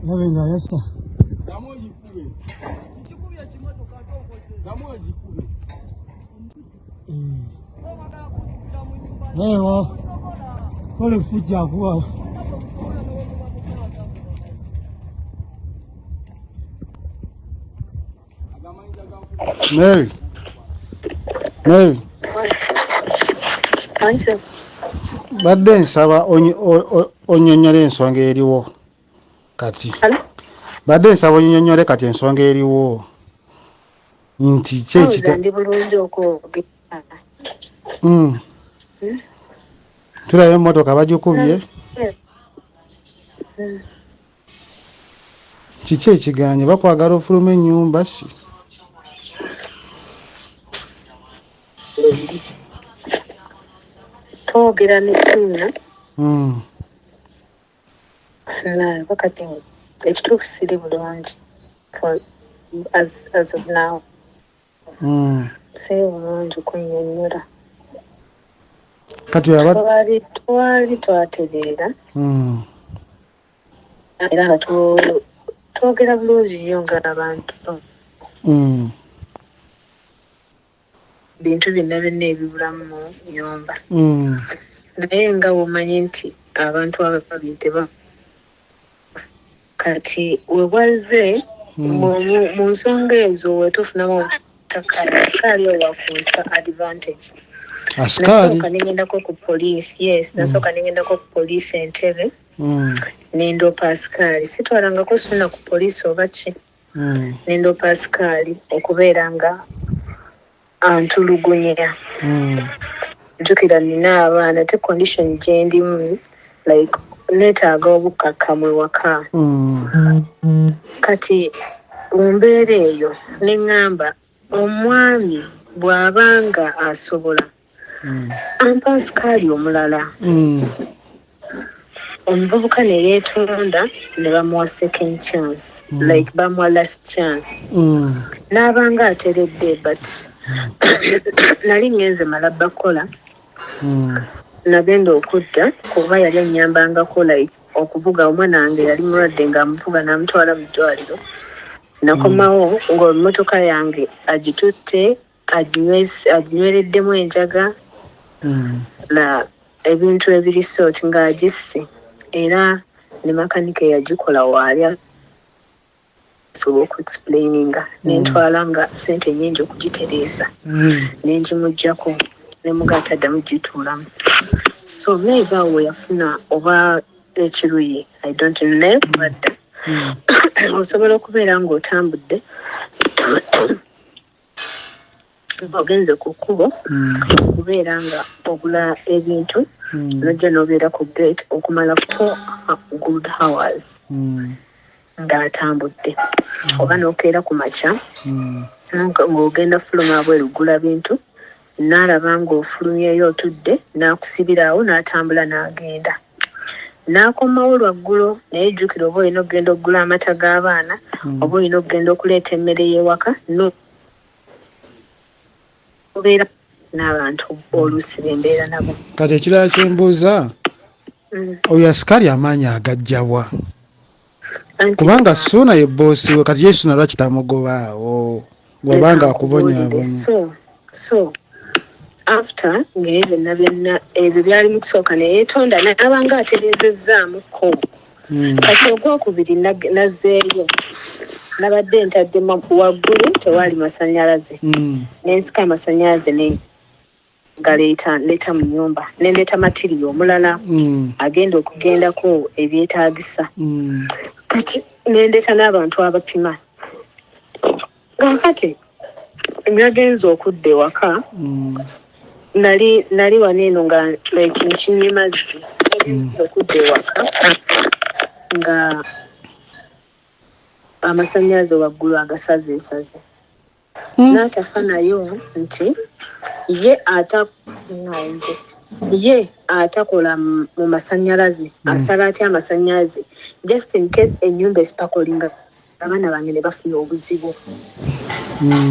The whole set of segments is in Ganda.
Yabe nga yasa. Ewa kole fujja kuwa. Mary. Mary. Badde nsaba onnyonnyole ensonga eriwo kati. Badde nsaba onnyonnyole kati ensonga eriwo nti ki ekita ndi bulungi okwogera. Tulaba emmotoka bagikubye. Kiki ekiganye? Bakwagala ofuluma ennyumba si? Twogera ne Ssuuna. Kati ekituufu siri bulungi for as of now. Siri bulungi kunnyonnyola. Kati twali twatereera. Era nga twogera bulungi nnyo ng'abantu. Bintu byonna byonna ebibulamu mu nnyumba. Naye nga bw'omanyi nti abantu ababiri teba kati we bwazze mu nsonga ezo we tufunamu obutakkaanya, asikaali owo wakuusa advantage. Nasooka ne ngendako ku poliisi, yes, nasooka ne ngendako ku poliisi Entebbe. Ne ndoopa asikaali. Sitwalangako Ssuuna ku poliisi oba ki. Ne ndoopa asikaali okubeera nga antulugunya. Jjukira nnina abaana, ate condition gye ndimu like neetaaga obukkakkamu ewaka. Kati mu mbeera eyo ne ŋŋamba omwami bw'abanga asobola ampa asikaali omulala. Omuvubuka ne yeetonda ne bamuwa second chance, like bamuwa last chance. N'abanga ateredde, but nali ngenze Malaba kukola. Nagenda okudda kuba yali annyambangako like okuvuga omwana wange yali mulwadde ng'amuvuga n'amutwala mu ddwaliro. Nakomawo ng'emmotoka yange agitutte, aginywereddemu enjaga na ebintu ebiri sort ng'agisse, era ne makanika eyagikola waali asobola okuexplaininga. Ne ntwala nga ssente nnyingi okugitereeza. Ne ngimuggyako ne mugamba taddamu gituulamu. So maybe awo we yafuna oba ekiruyi, I don't know, naye kuba dda osobola okubeera ng'otambudde ogenze ku kkubo okubeera nga ogula ebintu n'ojja n'obeera ku gate okumala 4 good hours ng'atambudde, oba n'okeera ku makya ng'ogenda fuluma bweru gula bintu, n'alaba ng'ofulumyeyo otudde n'akusibira awo n'atambula n'agenda n'akomawo lwaggulo. Naye jjukira oba olina okugenda okugula amata g'abaana oba olina okugenda okuleeta emmere y'ewaka, n'obeera n'abantu oluusi bembeera nabo. Kati ekirala kyembuuza, oyo asikaali amaanyi agajjawa? Kubanga Ssuuna ye boss we. Kati ye Ssuuna lwaki tamugobaawo bw'abanga akubonyaabonya? So after ng'ebyo byonna byonna ebyo byali mu kusooka ne yeetonda n'abanga atereezezzaamuko. Kati ogwokubiri nazzeeyo, nabadde ntadde waggulu tewaali masannyalaze, nensika amasannyalaze ne ngaleeta ndeeta mu nnyumba, ne ndeeta material omulala agenda okugendako ebyetaagisa. Kati nendeeta n'abantu abapima. Kaakati nagenze okudda ewaka, nali wano eno nga like nkinywa mazzi. Nagenze okudda ewaka nga amasannyalaze waggulu agasazeesaze. N'atafa nayo nti ye ata nze ye atakola mu masannyalaze asala atya amasannyalaze just in case ennyumba esparklinga, abaana bange ne bafuna obuzibu?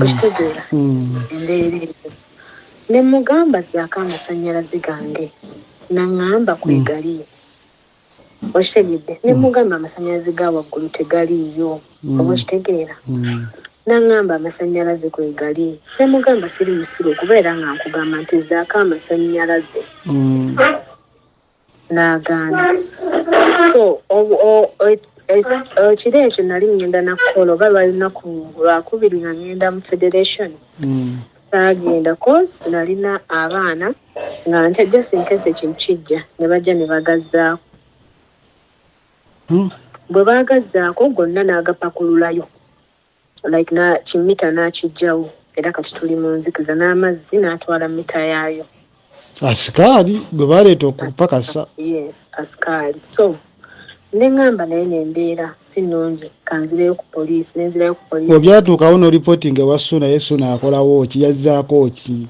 Okitegeera? Embeera eyo ne mugamba zaako amasannyalaze gange, naŋŋamba kwegali. Okitegedde? Ne mugamba amasannyalaze ga waggulu tegaliiyo. Oba okitegeera? Naŋŋamba amasannyalaze kwe gali. Ne mugamba siri musiru okubeera nga nkugamba nti zaako amasannyalaze. N'agaana. So ekiro ekyo nali ŋŋenda nakukola, oba lwali lunaku lwakubiri nga ŋŋenda mu federation. Saagenda cause nalina abaana nga ntya just in case ekintu kijja ne bajja ne bagazzaako. Bwe baagazzaako gonna n'agapakululayo, like na kimita n'akijjawo, era kati tuli mu nzikiza n'amazzi n'atwala mita yaayo. Asikaali gwe baleeta okupakasa? Yes, asikaali. So ne ŋŋamba naye nembeera si nnungi, kanzireyo ku poliisi. Nenzirayo ku poliisi. Obyatuukawo n'oripootinga ewa Suna, ye Suna akolawo ki? Yazzaako ki?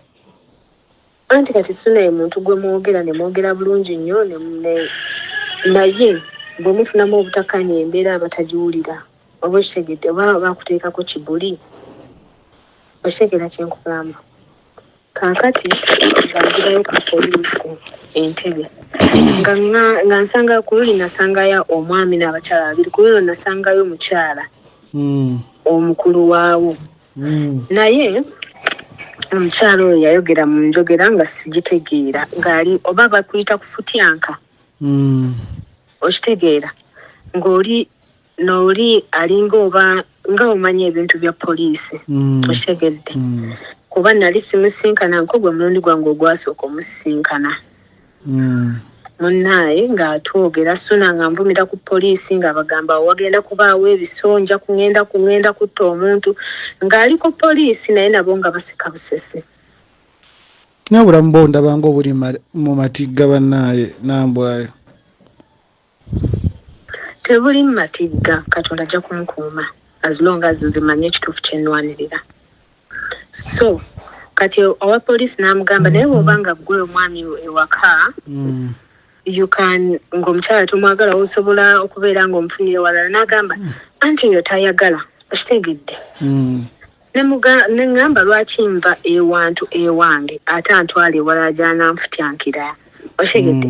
Anti kati Suna ye muntu gwe mwogera ne mwogera bulungi nnyo, naye bwe mufunamu obutakkaanya, embeera aba tagiwulira. Oba okitegedde? Oba bakuteekako kibuli? Okitegeera kyenkugamba? Kaakati nga nzirayo ku poliisi Entebe, nga nsanga ku luli nasangayo omwami n'abakyala babiri, ku luno nasangayo omukyala omukulu waawo. Naye omukyala oyo yayogera mu njogera nga sigitegeera, ng'ali oba bakuyita kufutyanka. Okitegeera ng'oli n'oli alinga oba nga omanyi ebintu bya poliisi. Okitegedde? Kuba nali simusinkana nko gwe mulundi gwange ogwasooka omusisinkana. Munnaaye ng'atwogera Suna nga nvumira ku poliisi, ng'abagamba wagenda kubaawo ebisonja, kugenda kutta omuntu, ng'ali ku poliisi, naye nabo nga baseka busese. Naye obulamu bwo ndaba nga obuli mu matigga, bannaaye, nambwayo. Tebuli mu matigga, Katonda ajja kumukuuma as long as nze manyi ekituufu kyenwanirira. So kati owa poliisi n'amugamba, naye bw'oba nga ggwe omwami ewaka, you can, ng'omukyala tomwagala, osobola okubeera ng'omufunire walala. N'agamba anti oyo tayagala. Okitegedde? Ne ŋŋamba lwaki nva ewantu ewange ate antwala ewalala gy'ananfutyankira? Okitegedde?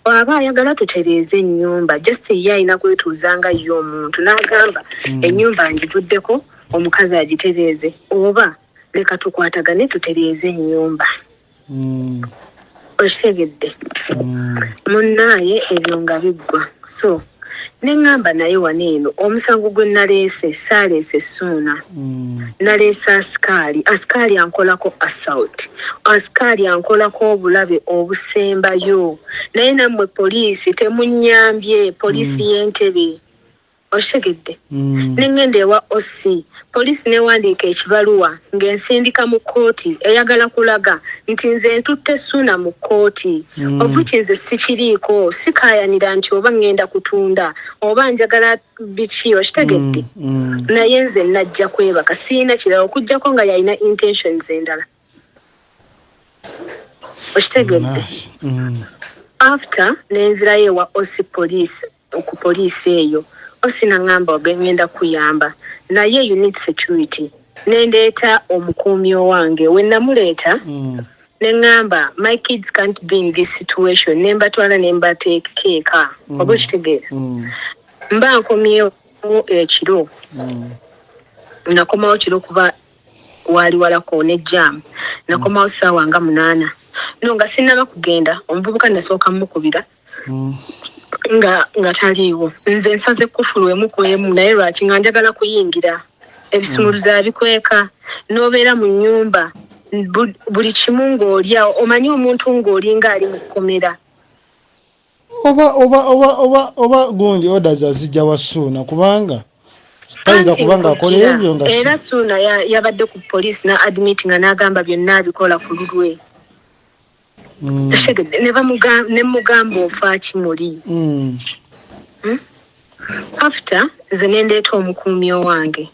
Bw'aba ayagala tutereeze ennyumba, just ye alina kwetuuza nga ye omuntu. N'agamba ennyumba ngivuddeko, omukazi agitereeze, oba leka tukwatagane tutereeze ennyumba. Okitegedde? Munnaaye, ebyo nga biggwa. So ne ŋŋamba naye wano eno omusango gwe naleese, saaleese Ssuuna. Naleese asikaali. Asikaali ankolako assault, asikaali ankolako obulabe obusembayo, naye nammwe poliisi temunnyambye, poliisi y'Entebe. Okitegedde? Ne ŋŋenda ewa OC, poliisi newandiika ekibaluwa ng'ensindika mu kkooti, eyagala kulaga nti nze ntutte Ssuuna mu kkooti. Ovuki nze sikiriiko, sikaayanira nti oba ŋŋenda kutunda oba njagala biki. Okitegedde? Naye nze najja kwebaka, siina kirala okugjako nga yalina intentions endala. Okitegedde? Nice. After nenzirayo ewa OC police, ku poliisi eyo OC naŋŋamba ngenda kuyamba, naye you need security. Nendeeta omukuumi owange. We namuleeta, ne ŋŋamba my kids can't be in this situation, ne mbatwala ne mbateeka eka. Oba okitegeera? Mba nkomyewo ekiro. Nakomawo kiro kuba waali walako ne jam. Nakomawo ssaawa nga 8. No nga sinnaba kugenda, omuvubuka nasooka mukubira nga taliiwo. Nze nsaze kufulu emu ku emu, naye lwaki nga njagala kuyingira, ebisumuluzo abikweka, n'obeera mu nnyumba, buli kimu ng'olya, omanyi omuntu ng'olinga ali mu kkomera. Oba gundi orders azijja wa Suuna, kubanga tayinza Anti kuba ng'akola nkujira, ebyo nga era Suuna yabadde ku poliisi na admit nga n'agamba byonna abikola ku lulwe. Ne mugamba ofa kimuli. After nze ne ndeeta omukuumi owange.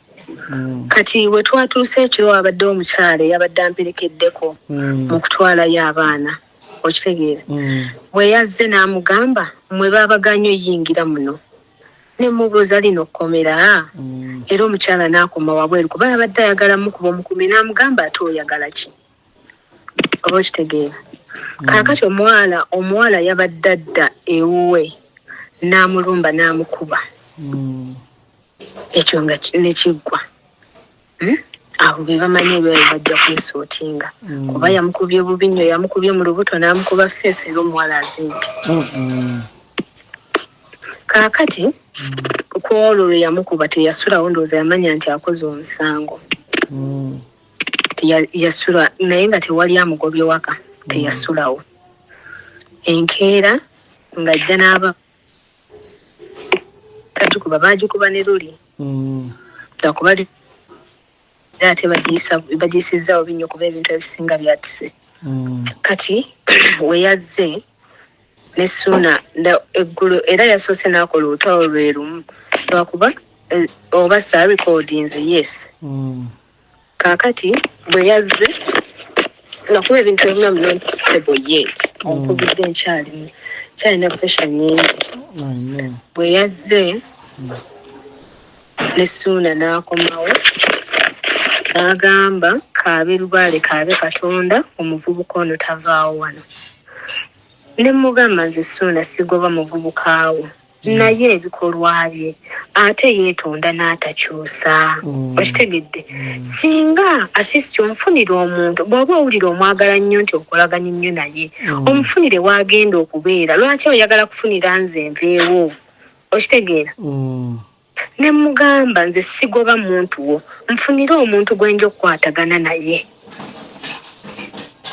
Kati we twatuuse ekiro, wabadde omukyala eyabadde amperekeddeko mu kutwalayo abaana. Okitegeera? Bwe yazze n'amugamba, mmwe baabaganye oyingira muno. Ne mubuuza lino kkomera? Era omukyala n'akoma wabweru kuba yabadde ayagala mukuba omukuumi, n'amugamba ate oyagala ki? Oba okitegeera? Kaakati omuwala yabadde adda ewuwe. N'amulumba n'amukuba. Ekyo nga nekiggwa. Abo be bamanyi ebyo bajja kwesootinga. Kuba yamukubye bubi nnyo, yamukubye mu lubuto n'amukuba face, era omuwala azimbye. Kaakati ku olwo lwe yamukuba teyasulawo, ndowooza yamanya nti akoze omusango. Yasula naye nga tewali amugobye waka, teyasulawo. Enkeera ng'ajja n'aba bagikuba, bagikuba ne luli lwakuba era ate bagiyisizza bubi nnyo kuba ebintu ebisinga byatise. Kati we yazze ne Suuna eggulo era yasoose n'akola olutalo lwe lumu, lwakuba oba saarecordinze, yes. Kaakati bwe yazze, lwakuba ebintu ebimu am not stable yet, onkubidde nkyalimu, nkyalina pressure nnyingi. I know. Bwe yazze ne Suuna n'akomawo n'agamba, kaabe lubaale, kaabe Katonda, omuvubuka ono tavaawo wano. Ne mugamba, nze Suuna sigoba muvubuka wo, naye ebikolwa bye ate yeetonda n'atakyusa. Okitegedde? Singa at least onfunira omuntu, bw'oba owulira omwagala nnyo nti okolaganye nnyo naye, omufunire w'agenda okubeera. Lwaki oyagala kufunira nze nveewo? Okitegeera? Ne mugamba, nze sigoba muntu wo, nfunire omuntu gwe nja okukwatagana naye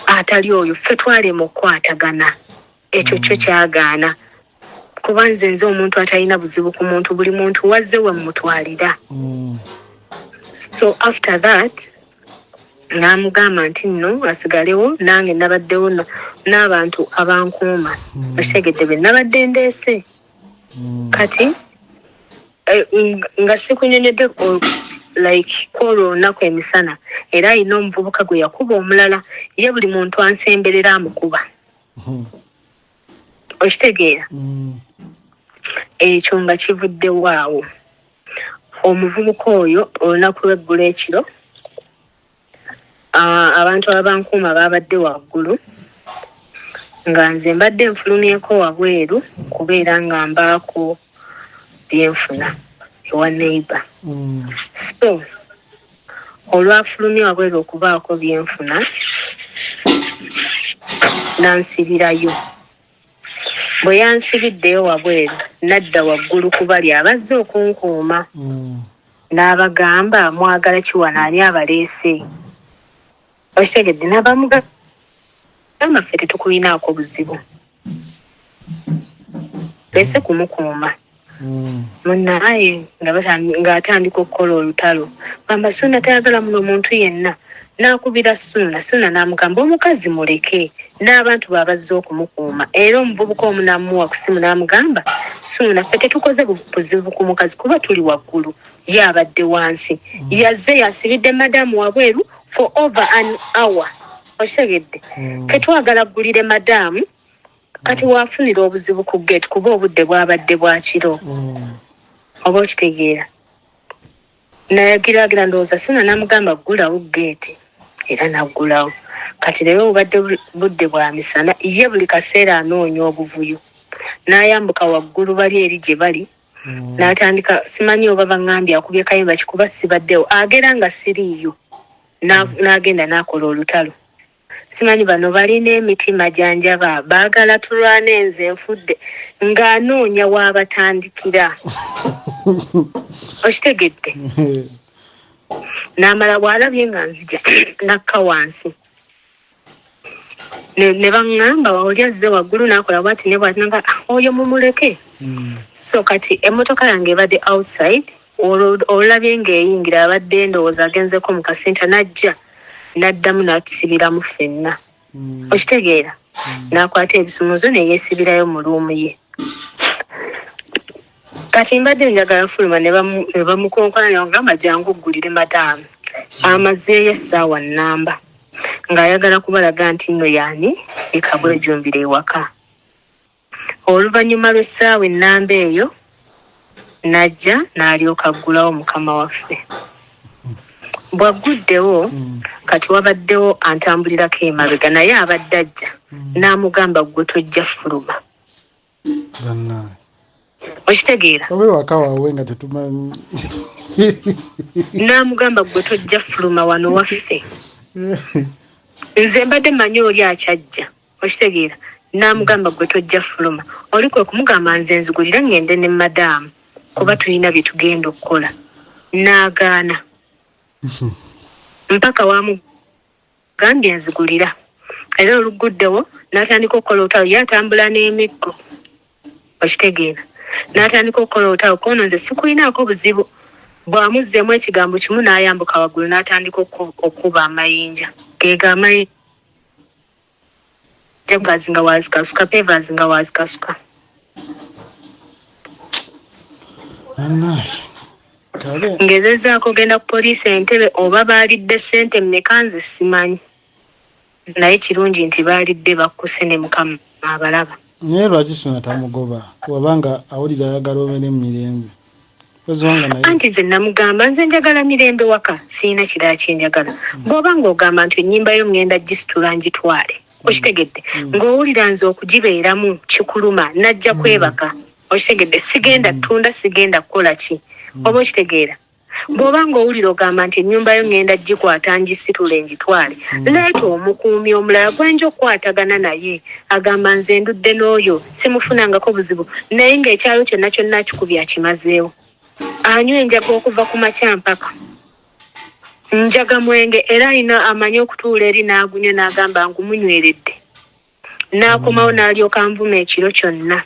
atali oyo ffe twalema okukwatagana. Ekyo kyo kyagaana, kuba nze omuntu atalina buzibu ku muntu, buli muntu wazze we mutwalira. So after that n'amugamba nti nno asigalewo nange nabaddewo n'abantu abankuuma. Okitegedde? Be nabadde ndeese. Kati nga sikunyonyodde like kwolwo olunaku emisana era alina omuvubuka gwe yakuba omulala. Ye buli muntu ansemberera amukuba. Okitegeera? Ekyo nga kivuddewo awo, omuvubuka oyo olunaku lw'eggulo ekiro, abantu abankuuma babadde waggulu, nga nze mbadde nfulumyeko wabweru kubeera nga mbaako byenfuna ewa neighbor. So olwafulumye wabweru okubaako byenfuna, nansibirayo. Bwe yansibiddeyo wabweru, nadda waggulu ku bali abazze okunkuuma. N'abagamba, mwagala kiwano? Ani abaleese? Okitegedde? N'abamugamba, ffe tetukulinaako buzibu, leese kumukuuma. Munaaye ng'atandika okukola olutalo, gamba Suuna tayagala muno muntu yenna. N'akubira Suuna, Suuna n'amugamba omukazi muleke n'abantu babazze okumukuuma. Era omuvubuka omu n'amuwa ku simu n'amugamba, Suuna, ffe tetukoze buzibu ku mukazi kuba tuli waggulu, ye abadde wansi. Yazze yasibidde madamu wabweru for over an hour. Okitegedde? Ffe twagala ggulire madamu, kati waafunira obuzibu ku gate kuba obudde bwabadde bwa kiro. Oba okitegeera? Nayagiragira ndowooza Suuna n'amugamba ggulawo geeti, era naggulawo. Kati leero bubadde budde bwa misana, ye buli kaseera anoonya obuvuyo, n'ayambuka waggulu bali eri gye bali. N'atandika, simanyi oba baŋŋambye akubye kayimba kikuba, sibaddewo, agera nga siriiyo. N'agenda n'akola olutalo, simanyi bano balina emitima gyanjaba, baagala tulwane nze nfudde, ng'anoonya waabatandikira. Okitegedde? N'amala bw'alabye nga nzija nakka wansi, ne baŋŋamba oli azze waggulu n'akola bwati ne bwati, nanga, "Ah, oyo mumuleke." So kati emmotoka yange ebadde outside, olwo olabye ng'eyingira, abadde ndowooza agenzeko mu kasinta, n'ajja n'addamu n'atusibiramu ffenna. Okitegeera? N'akwata ebisumuzo ne yeesibirayo mu room ye. Kati mbadde njagala fuluma, ne bamukonkona, ne bamugamba jangu oggulire madaamu. Amazeeyo essaawa nnamba ng'ayagala kubalaga nti nno yaani ekabwejumbira ewaka. Oluvannyuma lw'essaawa ennamba eyo n'ajja n'alyoka aggulawo mukama waffe. Bw'agguddewo, kati wabaddewo antambulirako emabega, naye abadde ajja, n'amugamba gwe tojja fuluma. Bannange. Okitegeera? Oba ewaka wawe nga tetumanyi. N'amugamba, "Gwe tojja fuluma wano waffe." Nze mbadde manyi oli akyajja, okitegeera? N'amugamba, "Gwe tojja fuluma." Oli kwe kumugamba, "Nze nzigulira ngende ne madaamu, kuba tulina bye tugenda okukola." N'agaana mpaka wamugambye, "Nzigulira." Era oluguddewo n'atandika okukola olutalo. Ye atambula n'emiggo, okitegeera? N'atandika okukola olutalo kono, "Nze sikulinaako buzibu." Bw'amuzzeemu ekigambo kimu, n'ayambuka waggulu n'atandika okukuba amayinja. Geega amayinja gazi nga wazikasuka, pavers nga wazikasuka. Bannange, kale. Ngezezzaako ogenda ku poliisi Entebe, oba baalidde ssente mmeka nze simanyi, naye kirungi nti baalidde bakkuse ne Mukama abalaba. Naye lwaki Suna tamugoba, wabanga awulira ayagala obeere mu mirembe? Ozwanga naye. Anti nze namugamba, nze njagala mirembe waka, sirina kirala kyenjagala. Bw'oba ng'ogamba nti ennyimba yo ngenda gisitula ngitwale, okitegedde, ng'owulira nze okugibeeramu kikuluma, najja kwebaka, okitegedde, sigenda ttunda, sigenda kukola ki, oba okitegeera? Bw'oba ng'owulira ogamba nti ennyumba yo ngenda gikwata ngisitule ngitwale, leeta omukuumi omulala gwenja okukwatagana naye. Agamba, "Nze ndudde n'oyo, simufunangako buzibu," naye ng'ekyalo kyonna kyonna akikubye akimazeewo. Anywa enjaga okuva ku makya mpaka, njaga mwenge, era alina amanyi okutuula eri n'agunywa n'agamba, "Ngumunyweredde." N'akomawo n'alyoka nvuma ekiro kyonna.